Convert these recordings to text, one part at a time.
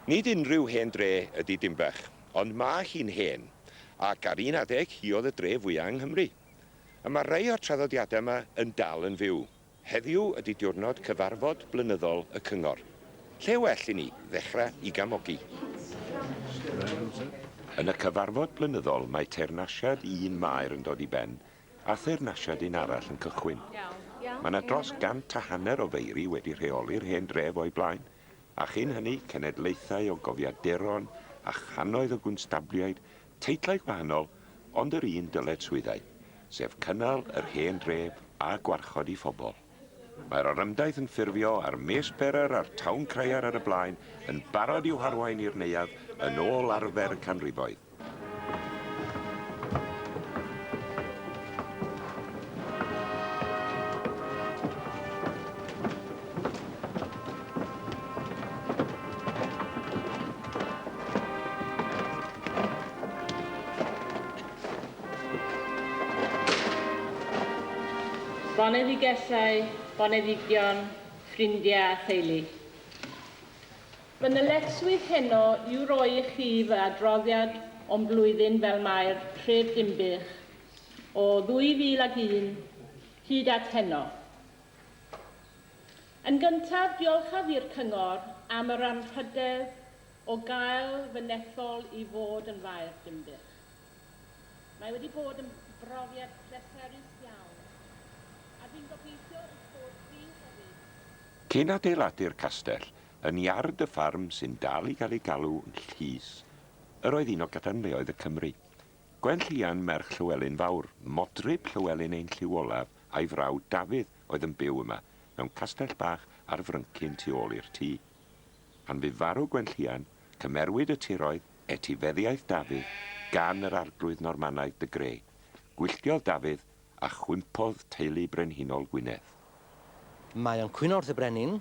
Nid unrhyw hen dre ydy Dinbych, ond mae hi'n hen, ac ar un adeg hi oedd y dre fwya yng Nghymru. A mae rhai o'r traddodiadau yma yn dal yn fyw. Heddiw ydy diwrnod cyfarfod blynyddol y Cyngor. Lle well i ni ddechrau i gamogi? Yn y cyfarfod blynyddol mae teyrnasiad un maer yn dod i ben a theyrnasiad un arall yn cychwyn. Mae 'na dros gant a hanner o feiri wedi rheoli'r hen dref o'i blaen, a chyn hynny cenedlaethau o gofiaduron a channoedd o gwnstabliaid, teitlau gwahanol, ond yr un dyletswyddau, sef cynnal yr hen dref a gwarchod ei phobl. Mae'r orymdaith yn ffurfio a'r mace bearer a'r town crier ar y blaen yn barod i'w harwain i'r neuadd yn ôl arfer y canrifoedd. Boneddigesau, boneddigion, ffrindiau a theulu. Fy nyletswydd heno yw roi i chi fy adroddiad o'm blwyddyn fel maer tref Dinbych o 2001 hyd at heno. Yn gyntaf, diolchaf i'r Cyngor am yr anrhydedd o gael fy nethol i fod yn faer Dinbych. Mae wedi bod yn brofiad pleserus iawn, a fi'n gobeithio eich bod chi hefyd. Cyn adeiladu'r castell, yn iard y ffarm sy'n dal i gael ei galw yn Llys, yr oedd un o gadarnleoedd y Cymry. Gwenllian merch Llywelyn Fawr, modryb Llywelyn ein Llyw Olaf a'i frawd Dafydd oedd yn byw yma, mewn castell bach ar fryncyn tu ôl i'r tŷ. Pan fu farw Gwenllian, cymerwyd y tiroedd, etifeddiaeth Dafydd, gan yr arglwydd Normanaidd de Grey. Gwylltiodd Dafydd a chwympodd teulu brenhinol Gwynedd. Mae o'n cwyno wrth y brenin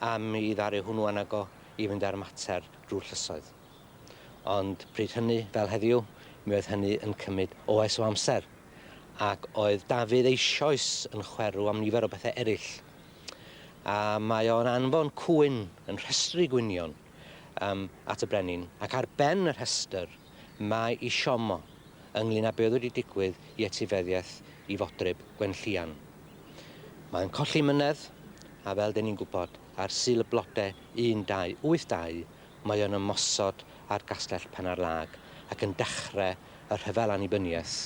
am i ddaru hwnnw anago i fynd â'r mater drwy'r llysoedd. Ond pryd hynny, fel heddiw, mi oedd hynny yn cymryd oes o amser, ac oedd Dafydd eisoes yn chwerw am nifer o bethau eraill. A mae o'n anfon cwyn, yn rhestru gwynion, um, at y brenin, ac ar ben y rhestr mae i siomo ynglŷn â be oedd wedi digwydd i etifeddiaeth i fodryb Gwenllian. Mae'n colli mynedd, a fel dyn ni'n gwybod, ar Sul y Blode 1282, mae o'n ymosod ar gastell Penarlâg ac yn dechrau y Rhyfel Annibyniaeth,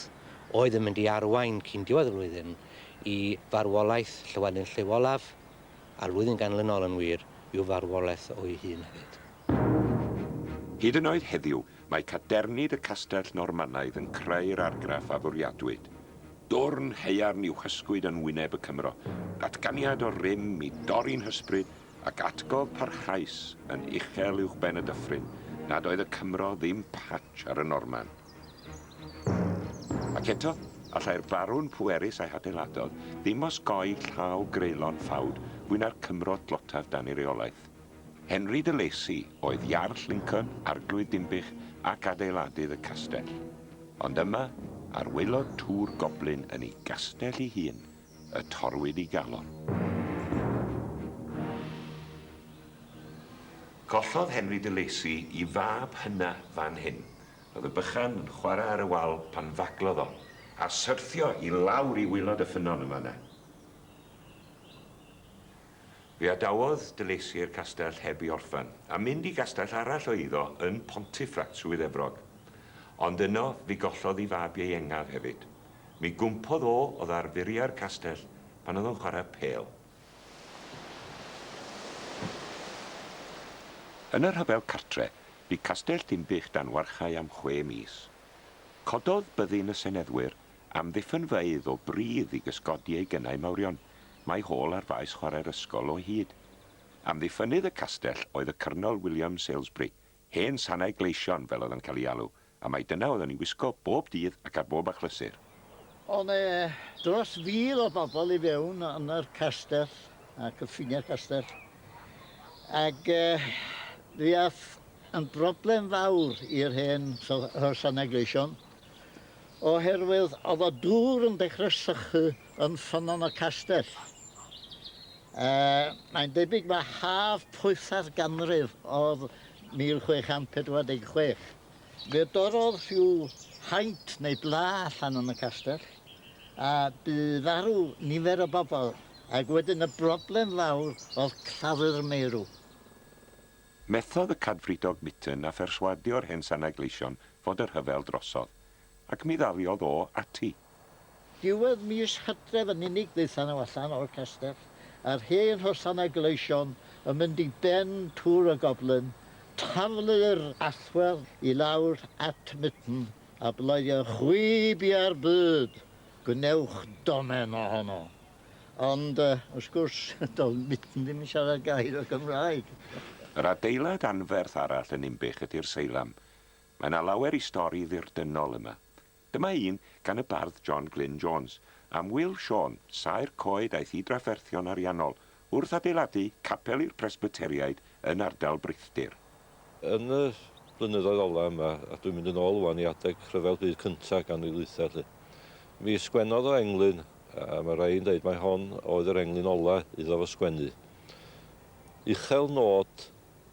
oedd yn mynd i arwain cyn diwedd y flwyddyn i farwolaeth Llywelyn Llyw Olaf, a'r flwyddyn ganlynol yn wir, i'w farwolaeth o'i hun hefyd. Hyd yn oed heddiw, mae cadernid y castell Normanaidd yn creu'r argraff a fwriadwyd. Dwrn haearn i'w hysgwyd yn wyneb y Cymro, datganiad o rym i dorri'n hysbryd ac atgof parhaus yn uchel uwchben y dyffryn nad oedd y Cymro ddim patch ar y Norman. Ac eto, allai'r barwn pwerus a'i hadeiladodd ddim osgoi llaw greulon ffawd fwy na'r Cymro dlotaf dan ei reolaeth. Henry de Lacy oedd Iarll Lincoln, Arglwydd Dinbych ac adeiladydd y castell. Ond yma, ar waelod Tŵr Goblin yn ei gastell ei hun, y torrwyd ei galon. Collodd Henry de Lacy 'i fab hyna fan hyn. Roedd y bychan yn chwarae ar y wal pan faglodd o, a syrthio i lawr i waelod y ffynnon yn fan'na. Fe adawodd de Lacy'r castell heb ei orffen, a mynd i gastell arall o'i eiddo yn Pontefract, Swydd Efrog. Ond yno, fe gollodd ei fab ieuengaf hefyd. Mi gwmpodd o oddi ar furiau'r castell pan oedd o'n chwarae pêl. Yn y Rhyfel Cartre, bu Castell Dinbych dan warchae am chwe mis. Cododd byddin y Seneddwyr amddiffynfeydd o bridd i gysgodi ei gynnau mawrion. Mae hôl ar faes chwarae'r ysgol o hyd. Amddiffynnydd y castell oedd y Cyrnol William Salesbury, hen sanau gleision fel oedd o'n cael ei alw, a mai dyna oedd o'n ei wisgo bob dydd ac ar bob achlysur. O'dd 'ne dros fil o bobl i fewn yn yr castell a cyffiniau'r castell ag fe ath yn broblem fawr i'r hen sanau gleision oherwydd o'dd y dŵr yn dechrau sychu yn Ffynnon y Castell. Mae'n debyg mae haf poetha'r ganrif oedd 1646. Fe dorrodd rhyw haint neu bla allan yn y castell, a bu farw nifer o bobl, ac wedyn y broblem fawr oedd claddu'r meirw. Methodd y Cadfridog Mytton â pherswadio'r hen sanau gleision fod y rhyfel drosodd, ac mi ddaliodd o ati. Diwedd mis Hydref yn unig ddaethon nhw allan o'r castell, a'r hen hosanau gleision yn mynd i ben Tŵr y Goblin, taflu'r allwedd i lawr at Mytton a bloeddio 'Chwi biau'r byd, gwnewch domen ohono'. Ond, wrth gwrs, doedd Mytton ddim yn siarad gair o Gymraeg. Yr adeilad anferth arall yn Ninbych ydy'r Seilam. Mae 'na lawer i stori ddirdynnol yma. Dyma un gan y bardd John Glyn Jones, am Wil Siôn, saer coed aeth i drafferthion ariannol wrth adeiladu capel i'r Presbyteriaid yn ardal Brithdir. Yn y blynyddoedd ola yma, a dwi'n mynd yn ôl ŵan i adeg Rhyfel Byd Cynta ganrifiaethau 'lly, mi sgwennodd o englyn, a mae rhai yn deud mai hon oedd yr englyn ola iddo fo sgwennu. Uchel nod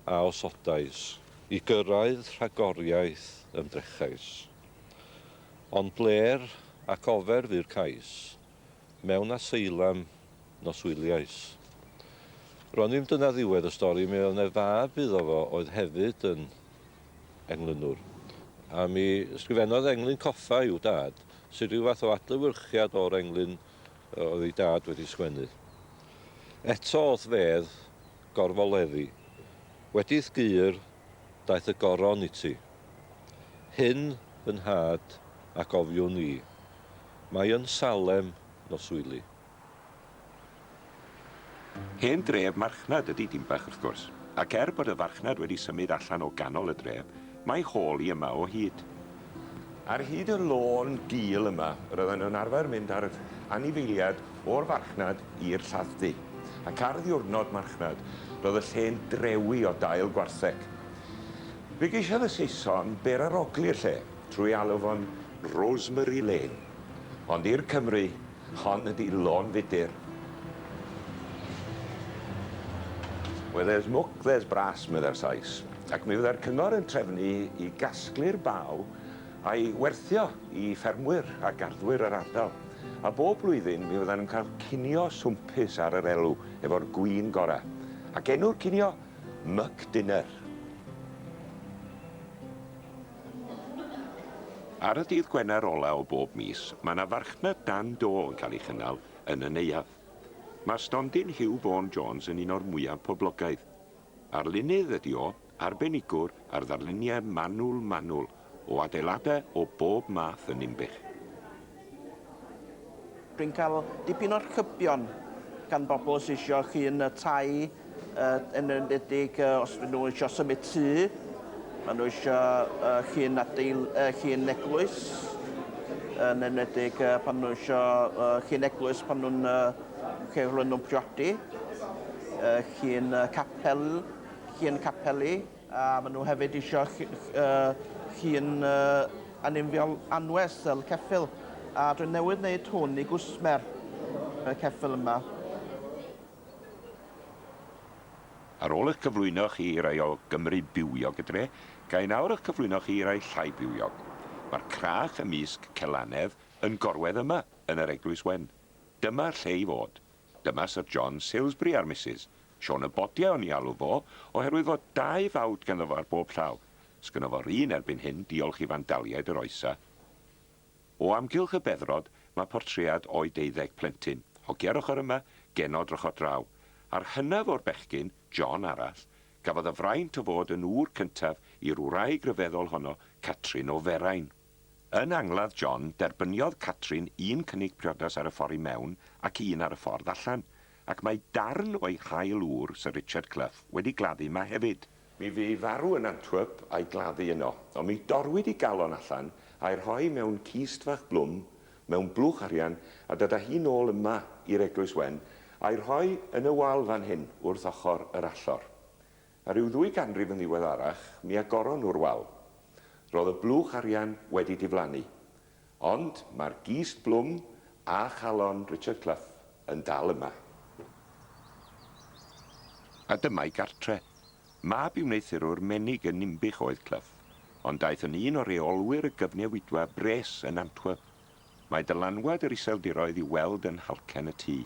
a osodais, i gyrraedd rhagoriaeth ymdrechais. Ond blêr ac ofer fu'r cais, mewn aseilam noswyliais. Ro'n i'm dyna ddiwedd y stori, mi oedd 'ne fab iddo fo oedd hefyd yn englynwr. A mi ysgrifennodd englyn coffa i'w dad, sydd rhyw fath o adlewyrchiad o'r englyn oedd ei dad wedi sgwennu. Eto o'th fedd, gorfoleddu. Wedi'th gur, daeth y goron i ti. Hyn, fy nhad, a gofiwn i. Mae yn Salem noswyli. Hen dref marchnad ydy Dinbach wrth gwrs, ac er bod y farchnad wedi symud allan o ganol y dref, mae hôl hi yma o hyd. Ar hyd y lôn gul yma, roedden nhw'n arfer mynd â'r anifeiliad o'r farchnad i'r lladd-dy. Ac ar ddiwrnod marchnad, roedd y lle'n drewi o dail gwartheg. Fe geisiodd y Saeson berarogli'r lle trwy alw fo'n Rosemary Lane. Ond i'r Cymry, hon ydi Lôn Fudur. Where there's muck, there's brass, meddai'r Sais. Ac mi fydda'r cyngor yn trefnu i gasglu'r baw a'i werthio i ffermwyr a garddwyr yr ardal. A bob blwyddyn mi fyddan nhw'n cael cinio swmpus ar yr elw efo'r gwin gorau. Ac enw'r cinio? Muck Dinner. Ar y dydd Gwener ola o bob mis, mae 'na farchnad dan do yn cael ei chynnal yn y neuadd. Mae stondin Huw Vaughan Jones yn un o'r mwyaf poblogaidd. Arlunydd ydi o, arbenigwr ar ddarluniau manwl manwl o adeiladau o bob math yn Ninbych. Dwi'n cael dipyn o'r cybion gan bobl sydd eisiau llun y tai, yn enwedig os fydden nhw eisiau symud tŷ, maen nhw eisiau llun, adeil, llun eglwys, yn enwedig pan nhw eisiau llun eglwys pan nhw'n lle rhywun nhw'n priodi, llun capel, llun capeli. A maen nhw hefyd eisiau llun anifeiliaid anwes fel ceffyl. A dwi'n newydd wneud hwn i gwsmer, y ceffyl yma. Ar ôl eich cyflwyno chi i rai o Gymry bywiog y dre, ga i nawr eich cyflwyno chi i rai llai bywiog. Mae'r crach ymysg celanedd yn gorwedd yma, yn yr Eglwys Wen. Dyma'r lle i fod. Dyma Syr John Salesbury a'r Misus. Siôn y Bodiau o'n i alw fo, oherwydd fod dau fawd ganddo fo ar bob llaw. Sgynno fo'r un erbyn hyn, diolch i fandaliaid yr oesa. O amgylch y beddrod mae portread o'i deuddeg plentyn, hogia'r ochr yma, genod yr ochr draw. A'r hynaf o'r bechgyn, John arall, gafodd y fraint o fod yn ŵr cyntaf i'r wraig ryfeddol honno, Catrin o Ferain. Yn angladd John, derbyniodd Catrin un cynnig priodas ar y ffordd i mewn ac un ar y ffordd allan, ac mae darn o'i hail ŵr, Sir Richard Clough, wedi gladdu 'ma hefyd. Mi fu farw yn Antwerp a'i gladdu yno, ond mi dorrwyd ei galon allan a'i rhoi mewn cist fach blwm, mewn blwch arian, a dod â hi nôl yma i'r Eglwys Wen, a'i rhoi yn y wal fan hyn wrth ochr yr allor. A rhyw ddwy ganrif yn ddiweddarach, mi agoron nhw'r wal. Roedd y blwch arian wedi diflannu. Ond mae'r gist blwm a chalon Richard Clough yn dal yma. A dyma'i gartre. Mab i wneuthurwr menig yn Ninbych oedd Clough, ond daeth yn un o reolwyr y gyfnewidfa bres yn Antwerp. Mae dylanwad yr Iseldiroedd i'w weld yn nhalcen y tŷ.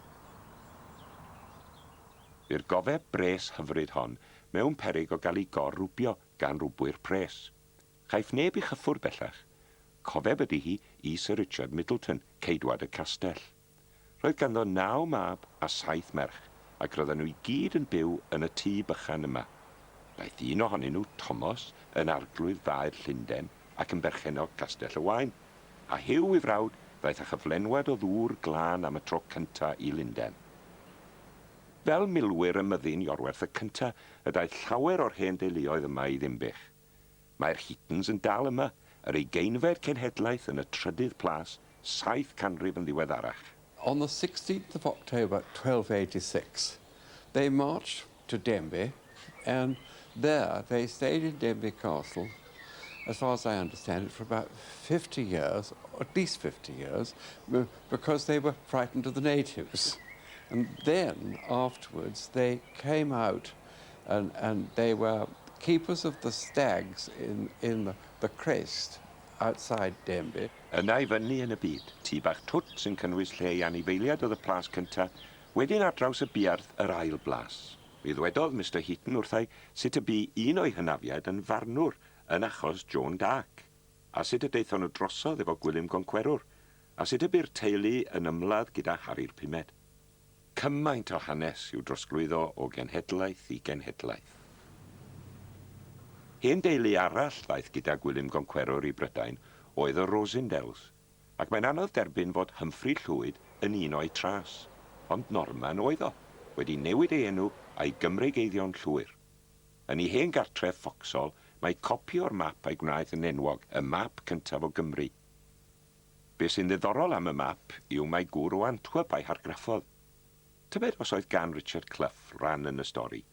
Bu'r gofeb bres hyfryd hon mewn peryg o gael ei gor-rwbio gan rwbwyr pres. Chaiff neb ei chyffwrdd bellach. Cofeb ydi hi i Sir Richard Middleton, ceidwad y castell. Roedd ganddo naw mab a saith merch, ac roedden nhw i gyd yn byw yn y tŷ bychan yma. Daeth un ohonyn nhw, Tomos, yn arglwydd Faer Llundain ac yn berchennog Castell y Waen. A Hugh, ei frawd, ddaeth â chyflenwad o ddŵr glân am y tro cynta' i Lundain. Fel milwyr ym myddin Iorwerth y cynta' y daeth llawer o'r hen deuluoedd yma i Ddinbych. Mae'r Heatons yn dal yma, yr ugeinfed cenhedlaeth yn y trydydd plas, saith canrif yn ddiweddarach. On the 16th of October 1286, they marched to Denbigh, and there they stayed in Denbigh Castle, as far as I understand it, for about 50 years, or at least 50 years, because they were frightened of the natives. And then, afterwards, they came out and, and they were keepers of the stags in, in the, the crest outside Denbigh. Yna i fyny yn y byd, tŷ bach twt sy'n cynnwys lle i anifeiliaid oedd y plas cynta', wedyn ar draws y buarth yr ail blas. Mi ddwedodd Mister Heaton wrtha i sut y bu un o'i hynafiaid yn farnwr yn achos Joan d'Arc, a sut y daethon nhw drosodd efo Gwilym Goncwerwr, a sut y bu'r teulu yn ymladd gyda Harri'r Pumed. Cymaint o hanes i'w drosglwyddo o genhedlaeth i genhedlaeth. Hen deulu arall ddaeth gyda Gwilym Goncwerwr i Brydain oedd y Rosindels, ac mae'n anodd derbyn fod Humphrey Llwyd yn un o'u tras, ond Norman oedd o, wedi newid ei enw a'i Gymreigeiddio'n llwyr. Yn ei hen gartref, Foxhall, mae copi o'r map a'i gwnaeth yn enwog, y map cyntaf o Gymru. Be sy'n ddiddorol am y map yw mai gŵr o Antwerp a'i hargraffodd. Tybed os oedd gan Richard Clough ran yn y stori?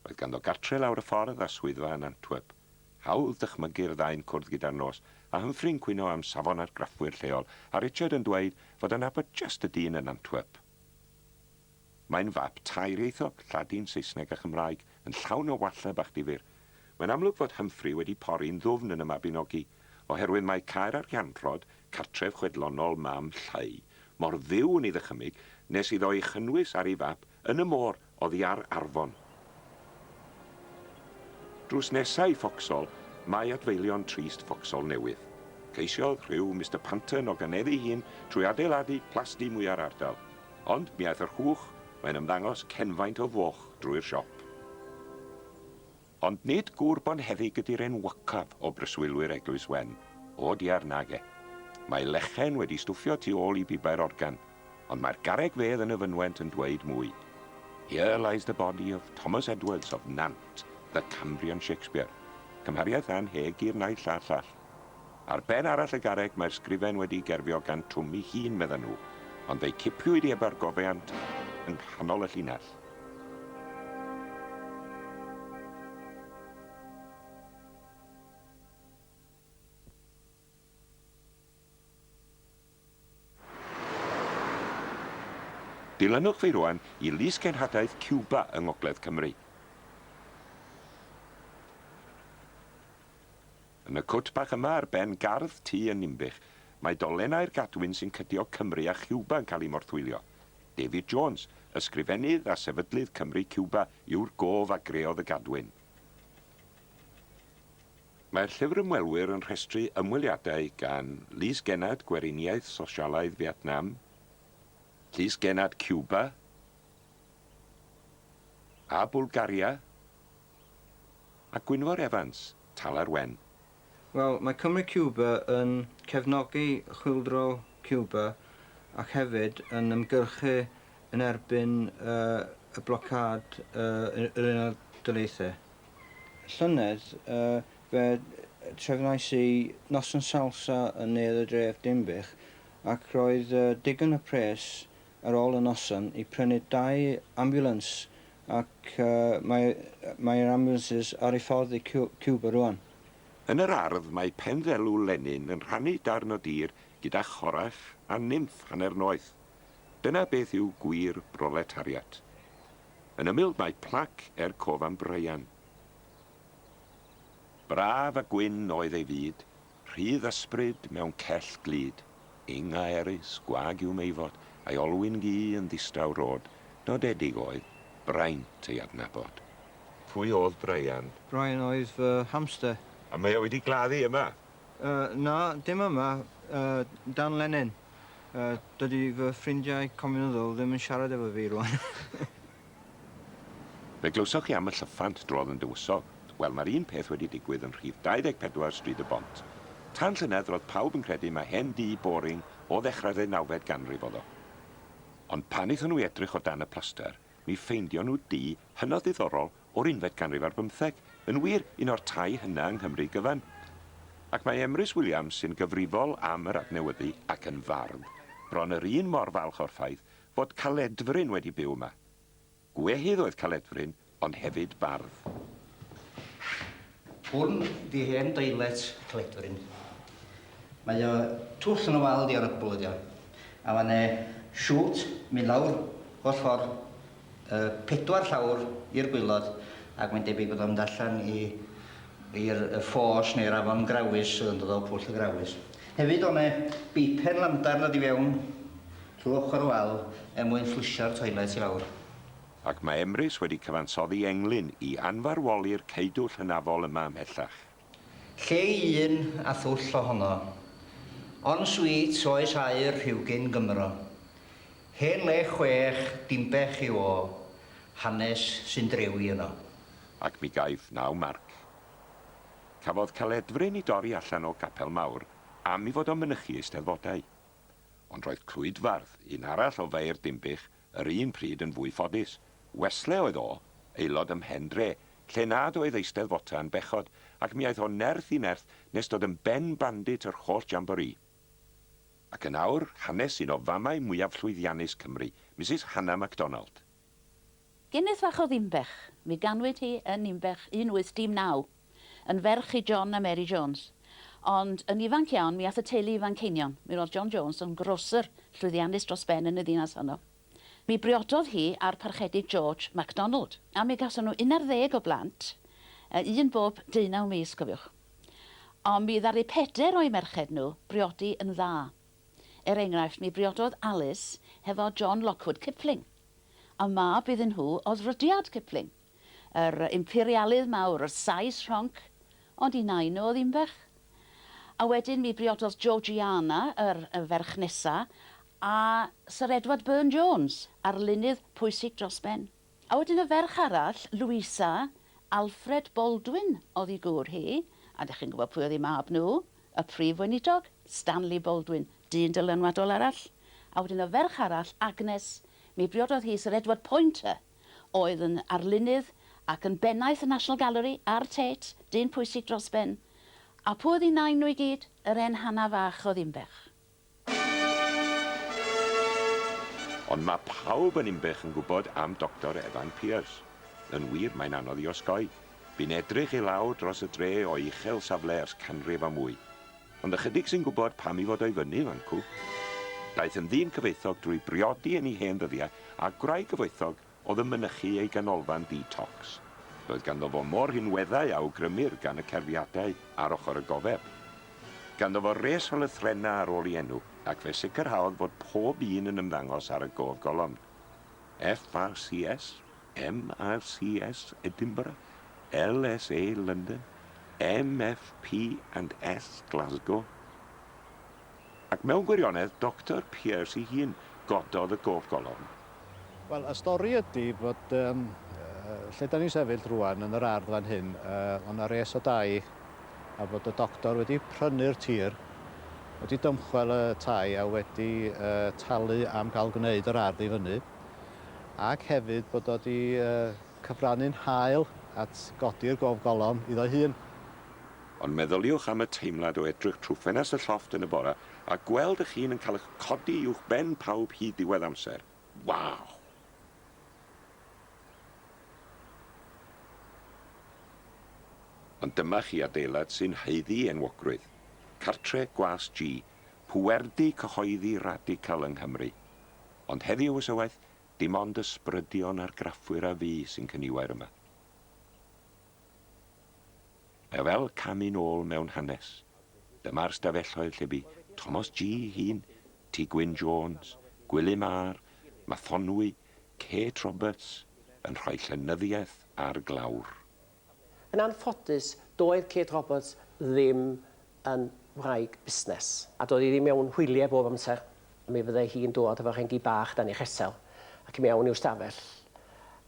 Roedd ganddo gartre lawr y ffordd a swyddfa yn Antwerp. Hawdd dychmygu'r ddau'n cwrdd gyda'r nos, a Humphrey'n cwyno am safon argraffwyr lleol, a Richard yn dweud fod yn nabod jyst y dyn yn Antwerp. Mae'n fap tairieithog, Lladin, Saesneg a Chymraeg, yn llawn o wallau bach difyr. Mae'n amlwg fod Humphrey wedi pori'n ddwfn yn y Mabinogi, oherwydd mae Caer Arianrhod, cartref chwedlonol mam Lleu, mor fyw yn ei ddychymyg nes iddo ei chynnwys ar ei fap yn y môr oddi ar Arfon. Drws nesa i Foxhall mae adfeilion trist Foxhall Newydd. Ceisiodd rhyw Mister Panton oganeddu hun trwy adeiladu plasty mwya'r ardal. Ond mi aeth yr hwch, mae'n ymddangos cenfaint o foch drwy'r siop. Ond nid gŵr bonheddig ydi'r enwocaf o breswylwyr Eglwys Wen. O diar, nage. Mae lechen wedi stwffio tu ôl i bibau'r organ, ond mae'r garreg fedd yn y fynwent yn dweud mwy. Here lies the body of Thomas Edwards of Nant, the Cambrian Shakespeare. Cymhariaeth annheg i'r naill a'r llall. Ar ben arall y garreg mae'r sgrifen wedi'i gerfio gan Twm ei hun, meddan nhw, ond fe'i cipiwyd i ebargofiant yng nghanol y llinell. Dilynwch fi rwan i Lys Cenhadaeth Cuba yng Ngogledd Cymru. Yn y cwt bach yma ar ben gardd tŷ yn Ninbych, mae dolennau'r gadwyn sy'n cydio Cymru a Chiwba yn cael eu morthwylio. David Jones, ysgrifennydd a sefydlydd Cymru Ciwba, yw'r gof a greodd y gadwyn. Mae'r llyfr ymwelwyr yn rhestru ymweliadau gan Lys Gennad Gweriniaeth Sosialaidd Fietnam, Llys Gennad Ciwba a Bwlgaria, A Gwynfor Evans, Talar Wen. Wel, mae Cymru Cuba yn cefnogi chwyldro Cuba ac hefyd yn ymgyrchu yn erbyn y blocâd yr Unol Daleithiau. Llynedd, fe trefnais i noson salsa yn Neuadd y Dref, Dinbych, ac roedd digon o pres ar ôl y noson i prynu dau ambiwlans Ac mae mae'r ambulances ar eu ffordd i Cuba rwan. Yn yr ardd mae penddelw Lenin yn rhannu darn o dir gyda chorach a nymff hanner noeth. Dyna beth yw gwir broletariat. Yn ymyl mae plac er cof am Brian. Braf a gwyn oedd ei fyd, rhydd ysbryd mewn cell glud. Ing a erys, gwag yw Meifod, a'i olwyn gu yn ddistaw rôd, nodedig oedd, braint ei adnabod. Pwy oedd Brian? Brian oedd fy hamster. A mae o wedi gladdu yma? Yy, na, dim yma, yy, dan Lenin. Yy, dydy fy ffrindiau comiwnyddol ddim yn siarad efo fi rwan. Fe glywsoch chi am y llyffant drodd yn dywysog. Wel, mae'r un peth wedi digwydd yn rhif 24 Stryd y Bont. Tan llynedd roedd pawb yn credu mai hen dŷ boring o ddechrau'r ddeunawfed ganrif oedd o. Ond pan aethon nhw i edrych o dan y plaster, mi ffeindion nhw dŷ hynod ddiddorol o'r unfed ganrif ar bymtheg, yn wir, un o'r tai hynna yng Nghymru gyfan. Ac mae Emrys Williams, sy'n gyfrifol am yr adnewyddu ac yn fardd, bron yr un mor falch o'r ffaith fod Caledfryn wedi byw yma. Gwehydd oedd Caledfryn, ond hefyd bardd. Hwn 'di hen doilet Caledfryn. Mae o twll yn y wal 'di ar y cwbl ydi o. A ma' 'ne siwt mynd lawr holl ffor y pedwar llawr i'r gwaelod ac mae'n debyg bod o'n mynd allan i i'r y ffos neu'r afon Grawys sydd yn dod o Pwll y Grawys. Hefyd o' 'ne beipen landar yn dod i fewn Trwy ochr y wal er mwyn fflysio'r toilet i lawr. Ac mae Emrys wedi cyfansoddi englyn i anfarwoli'r ceudwll hynafol yma ymhellach. Lle i un a thwll ohono. En suite oes aur rhyw gyn Gymro. Hen le chwech, Dinbech yw o, hanes sy'n drewi yno. Ac mi gaiff naw marc. Cafodd Caledfryn i dorri allan o Gapel Mawr am i fod o'n mynychu eisteddfodau. Ond roedd Clwydfardd, un arall o feirdd Dinbych, yr un pryd yn fwy ffodus. Wesle oedd o, aelod ym Mhen Dre, lle nad oedd eisteddfota yn bechod, ac mi aeth o nerth i nerth nes dod yn ben bandit yr holl jamboree. Ac yn awr, hanes un o famau mwyaf llwyddiannus Cymru, Misus Hannah MacDonald. Geneth fach o Ddinbech. Mi ganwyd hi yn Ninbech 1809, yn ferch i John a Mary Jones. Ond yn ifanc iawn mi ath y teulu i Fanceinion. Mi roedd John Jones yn grocer llwyddiannus dros ben yn y ddinas honno. Mi briododd hi â'r Parchedig George MacDonald, a mi gawson nhw unarddeg o blant, un bob deunaw mis, cofiwch. Ond mi ddaru peder o'u merched nhw briodi yn dda. Er enghraifft, mi briododd Alice hefo John Lockwood Kipling. A mab iddyn nhw oedd Rudyard Kipling, yr imperialydd mawr, yr Sais rhonc, ond i nain nhw oedd Imbech. A wedyn mi briododd Georgiana, yr ferch nesa, a Sir Edward Burne-Jones, arlunydd pwysig dros ben. A wedyn y ferch arall, Louisa, Alfred Baldwin oedd ei gŵr hi, a dych chi'n gwybod pwy oedd eu mab nhw, y Prif Weinidog, Stanley Baldwin, dyn dylanwadol arall. A wedyn y ferch arall, Agnes, mi briododd hi Sir Edward Poynter, oedd yn arlunydd ac yn bennaeth y National Gallery a'r Tate, dyn pwysig dros ben. A pwy oedd eu nain nhw i gyd? Yr hen Hannah fach o Ddinbech. Ond mae pawb yn Ninbych yn gwybod am Doctor Evan Pierce. Yn wir, mae'n anodd i osgoi. Bu'n edrych i lawr dros y dre o'i uchel safle ers canrif a mwy. Ond ychydig sy'n gwybod pam ei fod o i fyny fan'cw. Daeth yn ddyn cyfoethog drwy briodi yn ei hen ddyddiau a gwraig gyfoethog oedd yn mynychu ei ganolfan detox. Doedd ganddo fo mo'r rhinweddau a awgrymir gan y cerfiadau ar ochr y gofeb. Ganddo fo res o lythrennau ar ôl ei enw, ac fe sicrhaodd fod pob un yn ymddangos ar y gofgolofn. FRCS, MRCS Edinburgh, LSA London, MFP and S Glasgow. Ac mewn gwirionedd, Doctor Pearce ei hun gododd y gofgolofn. Wel, y stori ydy bod yym lle 'dan ni'n sefyll rŵan yn yr ardd fan hyn, yy o' 'na res o dai a bod y doctor wedi prynu'r tir, wedi dymchwel y tai a wedi yy talu am gael gwneud yr ardd i fyny, ac hefyd bod o 'di yy cyfrannu'n hael at godi'r gofgolofn iddo'i hun. Ond meddyliwch am y teimlad o edrych trwy ffenest y llofft yn y bore a gweld eich hun yn cael eich codi uwch ben pawb hyd ddiwedd amser. Waw! Ond dyma chi adeilad sy'n haeddu enwogrwydd. Cartre Gwas G, pwerdy cyhoeddi radical yng Nghymru. Ond heddiw, ysywaeth, dim ond ysbrydion argraffwyr a fi sy'n cyniwair yma. Mae o fel camu'n ôl mewn hanes. Dyma'r stafelloedd lle bu Tomos Gee ei hun, T Gwyn Jones, Gwilym R, Mathonwy, Kate Roberts yn rhoi llenyddiaeth ar glawr. Yn anffodus, doedd Kate Roberts ddim yn wraig busnes, a doedd hi ddim mewn hwyliau bob amser. Mi fyddai hi'n dod efo'r hen gi bach dan ei chesel ac i mewn i'w stafell.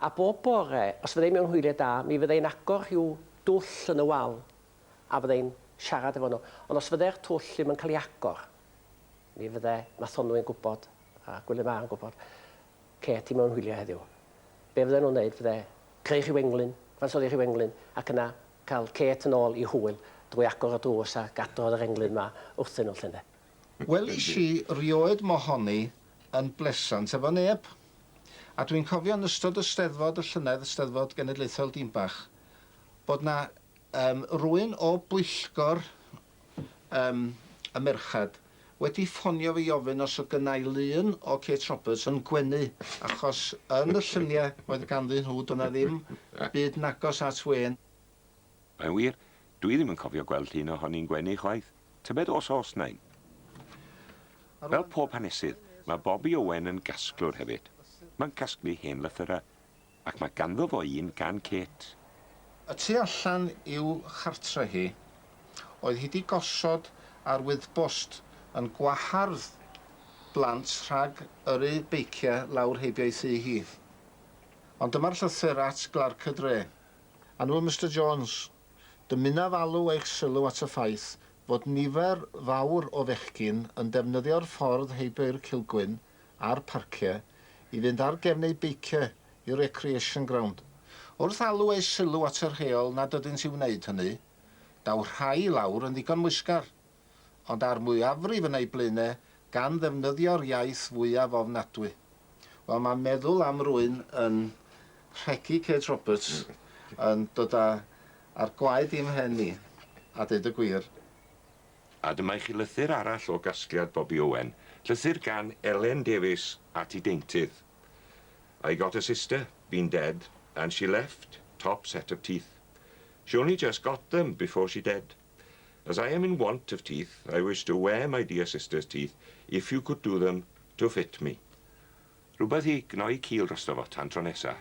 A bob bore, os fyddai mewn hwyliau da, mi fyddai'n agor rhyw dwll yn y wal a fyddai'n siarad efo nhw. Ond os fyddai'r twll ddim yn cael ei agor, mi fydde Mathonwy yn gwybod, a Gwilym A yn gwybod, Kate i mewn hwyliau heddiw. Be fydden nhw'n wneud fydde creu rhyw englyn, cyfansoddi rhyw englyn, ac yna cael Kate yn ôl i hwyl drwy agor y drws ac adrodd yr englyn 'ma wrthyn nhw 'lly ynde. Welish i rioed mohoni yn blesant efo neb. A dwi'n cofio yn ystod y Steddfod y llynedd, Steddfod Genedlaethol Dinbach, bod 'na yym rywun o bwyllgor yym y merched wedi ffonio fi i ofyn os oedd gynna i lun o Kate Roberts yn gwenu, achos yn y lluniau oedd ganddyn nhw doedd 'na ddim byd nagos at wên. Mae'n wir, dwi ddim yn cofio gweld llun ohoni'n gwenu chwaith. Tybed os oes 'na un? Fel pob hanesydd, mae Bobi Owen yn gasglwr hefyd. Mae'n casglu hen lythyrau, Ac mae ganddo fo un gan Kate. Y tu allan i'w chartre hi, oedd hi 'di gosod arwyddbost yn gwahardd blant rhag yrru beiciau lawr heibio'i thŷ hi. Ond dyma'r llythyr at glarc y dre. Annwyl Mister Jones, Dymunaf alw eich sylw at y ffaith fod nifer fawr o fechgyn yn defnyddio'r ffordd heibio i'r Cilgwyn a'r parciau i fynd ar gefn eu beiciau i'r recreation ground. Wrth alw eu sylw at y rheol nad ydynt i wneud hynny, daw rhai i lawr yn ddigon moesgar, ond â'r mwyafrif yn eu blaenau gan ddefnyddio'r iaith fwyaf ofnadwy. Wel, mae meddwl am rywun yn rhegi Kate Roberts yn dod â â'r gwaed i'm mhen i, a deud y gwir. A dyma i chi lythyr arall o gasgliad Bobi Owen, llythyr gan Elen Davies at ei deintydd. I got a sister, been dead, and she left top set of teeth. She only just got them before she dead. As I am in want of teeth, I wish to wear my dear sister's teeth if you could do them to fit me. Rhywbeth i gnoi cil drosto fo tan tro nesa.